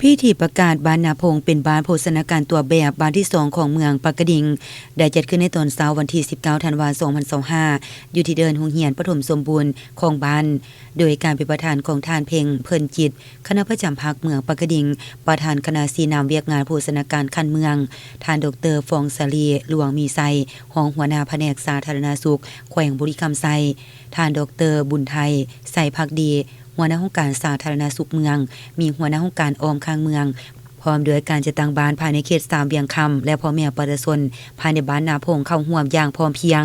ພິທີປະກາດບ້ານນາພົງເປັນບ້ານໂພຊະນາການຕົວແບບບ້ານທີສອງຂອງເມືອງປາກກະດິງ ໄດ້ຈັດຂຶ້ນໃນຕອນເຊົ້າວັນທີສິບເກົ້າ ທັນວາ ສອງພັນຊາວຫ້າ ຢູ່ທີ່ເດີ່ນໂຮງຮຽນປະຖົມສົມບູນຂອງບ້ານ ໂດຍການເປັນປະທານຂອງທ່ານ ເພັງ ເພິ່ນຈິດ ຄະນະປະຈຳພັກເມືອງປາກກະດິງ, ປະທານຄະນະຊີ້ນຳວຽກງານໂພຊະນາການຂັ້ນເມືອງ, ທ່ານ ດອກເຕີ ຟອງສາລີ ຫຼວງມີໄຊ ຮອງຫົວໜ້າພະແນກສາທາລະນະສຸກແຂວງບໍລິຄຳໄຊ, ທ່ານ ດອກເຕີ ບຸນໄທ ໄຊພັກດີ ຫົວໜ້າຫ້ອງການສາທາລະນະສຸກເມືອງ, ມີຫົວໜ້າຫ້ອງການອ້ອມຂ້າງເມືອງ, ພ້ອມດ້ວຍການຈັດຕັ້ງບ້ານພາຍໃນເຂດສາມວຽງຄຳ ແລະ ພໍ່ແມ່ປະຊາຊົນພາຍໃນບ້ານນາພົງເຂົ້າຮ່ວມຢ່າງພ້ອມພຽງ.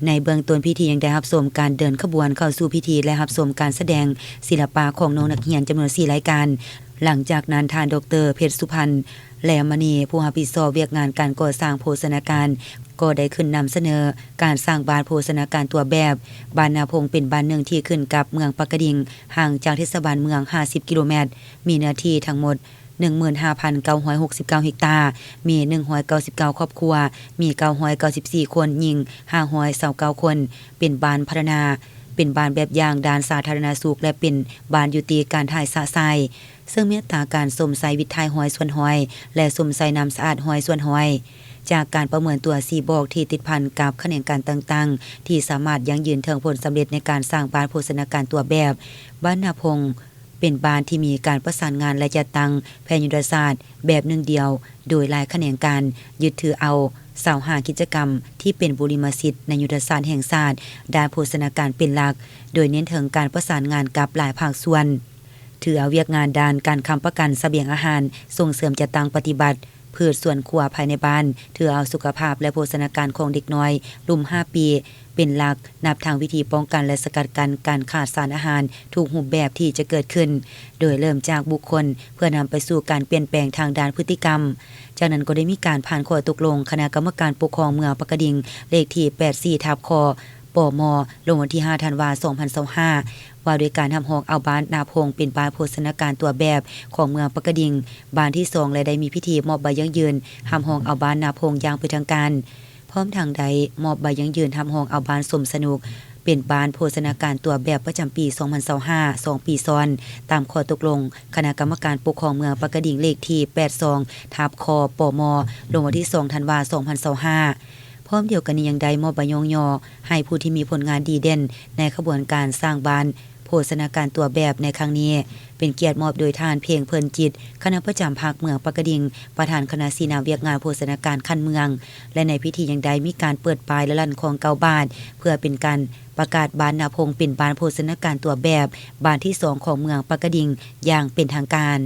ໃນເບື້ອງຕົ້ນພິທີຍັງໄດ້ຮັບຊົມການເດີນຂະບວນເຂົ້າສູ່ພິທີ ແລະ ຮັບຊົມການສະແດງສິລະປະຂອງນ້ອງນັກຮຽນຈຳນວນສີ່ລາຍການ. ຫຼັງຈາກນັ້ນ ທ່ານ ດອກເຕີ ເພັດສຸພັນ ແລມະນີ ຜູ້ຮັບຜິດຊອບວຽກງານການກໍ່ສ້າງໂພຊະນາການ ກໍໄດ້ຂຶ້ນນຳສະເໜີການສ້າງບ້ານໂພຊະນາການຕົວແບບ. ບ້ານນາພົງເປັນບ້ານໜຶ່ງທີ່ຂຶ້ນກັບເມືອງປາກກະດິງ, ຫ່າງຈາກເທດສະບານເມືອງຫ້າສິບກິໂລແມັດ, ມີເນື້ອທີ່ທັງໝົດ ໜຶ່ງໝື່ນຫ້າພັນເກົ້າຮ້ອຍຫົກສິບເກົ້າເຮັກຕາ, ມີໜຶ່ງຮ້ອຍເກົ້າສິບເກົ້າຄອບຄົວ, ມີເກົ້າຮ້ອຍເກົ້າສິບສີ່ຄົນ, ຍິງຫ້າຮ້ອຍຊາວເກົ້າຄົນ, ເປັນບ້ານພັດທະນາ, ເປັນບ້ານແບບຢ່າງດ້ານສາທາລະນະສຸກ ແລະ ເປັນບ້ານຍຸຕິການຖ່າຍຊະຊາຍ, ເຊິ່ງມີອັດຕາການຊົມໃຊ້ວິດຖ່າຍຮ້ອຍສ່ວນຮ້ອຍ ແລະ ຊົມໃຊ້ນ້ຳສະອາດຮ້ອຍສ່ວນຮ້ອຍ. ຈາກການປະເມີນຕົວຊີ້ບອກທີ່ຕິດພັນກັບຂະແໜງການຕ່າງໆ ທີ່ສາມາດຢັ້ງຢືນເຖິງຜົນສຳເລັດໃນການສ້າງບ້ານໂພຊະນາການຕົວແບບ, ບ້ານນາພົງ ເປັນບ້ານທີ່ມີການປະສານງານ ແລະ ຈັດຕັ້ງແຜນຍຸດທະສາດແບບໜຶ່ງດຽວ ໂດຍຫຼາຍຂະແໜງການ, ຍຶດຖືເອົາຊາວຫ້າກິດຈະກຳທີ່ເປັນບຸລິມະສິດໃນຍຸດທະສາດແຫ່ງຊາດດ້ານໂພຊະນາການເປັນຫຼັກ, ໂດຍເນັ້ນເຖິງການປະສານງານກັບຫຼາຍພາກສ່ວນ. ຖືເອົາວຽກງານດ້ານການຄ້ຳປະກັນສະບຽງອາຫານ, ສົ່ງເສີມຈັດຕັ້ງປະຕິບັດພືດສວນຄົວພາຍໃນບ້ານ, ຖືເອົາສຸຂະພາບ ແລະ ໂພຊະນາການຂອງເດັກນ້ອຍລຸ່ມຫ້າປີ ເປັນຫຼັກ, ນັບທັງວິທີປ້ອງກັນ ແລະ ສະກັດກັ້ນການຂາດສານອາຫານທຸກຮູບແບບທີ່ຈະເກີດຂຶ້ນ, ໂດຍເລີ່ມຈາກບຸກຄົນ ເພື່ອນຳໄປສູ່ການປ່ຽນແປງທາງດ້ານພຶດຕິກຳ. ຈາກນັ້ນກໍໄດ້ມີການຜ່ານຂໍ້ຕົກລົງຄະນະກຳມະການປົກຄອງເມືອງປາກກະດິງ ເລກທີແປດສີ່ ທັບ ຄ ປມ ລົງວັນທີຫ້າ ທັນວາ ສອງພັນຊາວຫ້າ ວ່າດ້ວຍການຮັບຮອງເອົາບ້ານນາພົງເປັນບ້ານໂພຊະນາການຕົວແບບຂອງເມືອງປາກກະດິງ ບ້ານທີສອງ ແລະ ໄດ້ມີພິທີມອບໃບຢັ້ງຢືນຮັບຮອງເອົາບ້ານນາພົງຢ່າງເປັນທາງການ. ພ້ອມທັງໄດ້ມອບໃບຢັ້ງຢືນຮັບຮອງເອົາບ້ານສົມສະໜຸກ ເປັນບ້ານໂພຊະນາການຕົວແບບປະຈຳປີສອງພັນຊາວຫ້າ ສອງປີຊ້ອນ ຕາມຂໍ້ຕົກລົງຄະນະກຳມະການປົກຄອງເມືອງປາກກະດິງ ເລກທີແປດສອງ ທັບ ຄ ປມ ລົງວັນທີສອງ ທັນວາ ສອງພັນຊາວຫ້າ. ພ້ອມດຽວກັນນີ້ຍັງໄດ້ມອບໃບຍ້ອງຍໍໃຫ້ຜູ້ທີ່ມີຜົນງານດີເດັ່ນໃນຂະບວນການສ້າງບ້ານ ໂພຊະນາການຕົວແບບໃນຄັ້ງນີ້ ເປັນກຽດມອບໂດຍທ່ານ ເພັງ ເພິ່ນຈິດ ຄະນະປະຈຳພັກເມືອງປາກກະດິງ ປະທານຄະນະຊີ້ນຳວຽກງານໂພຊະນາການຂັ້ນເມືອງ ແລະ ໃນພິທີຍັງໄດ້ມີການເປີດປ້າຍ ແລະ ລັ່ນຄ້ອງເກົ້າບາດ ເພື່ອເປັນການປະກາດບ້ານນາພົງເປັນບ້ານໂພຊະນາການຕົວແບບ ບ້ານທີສອງຂອງເມືອງປາກກະດິງຢ່າງເປັນທາງການ.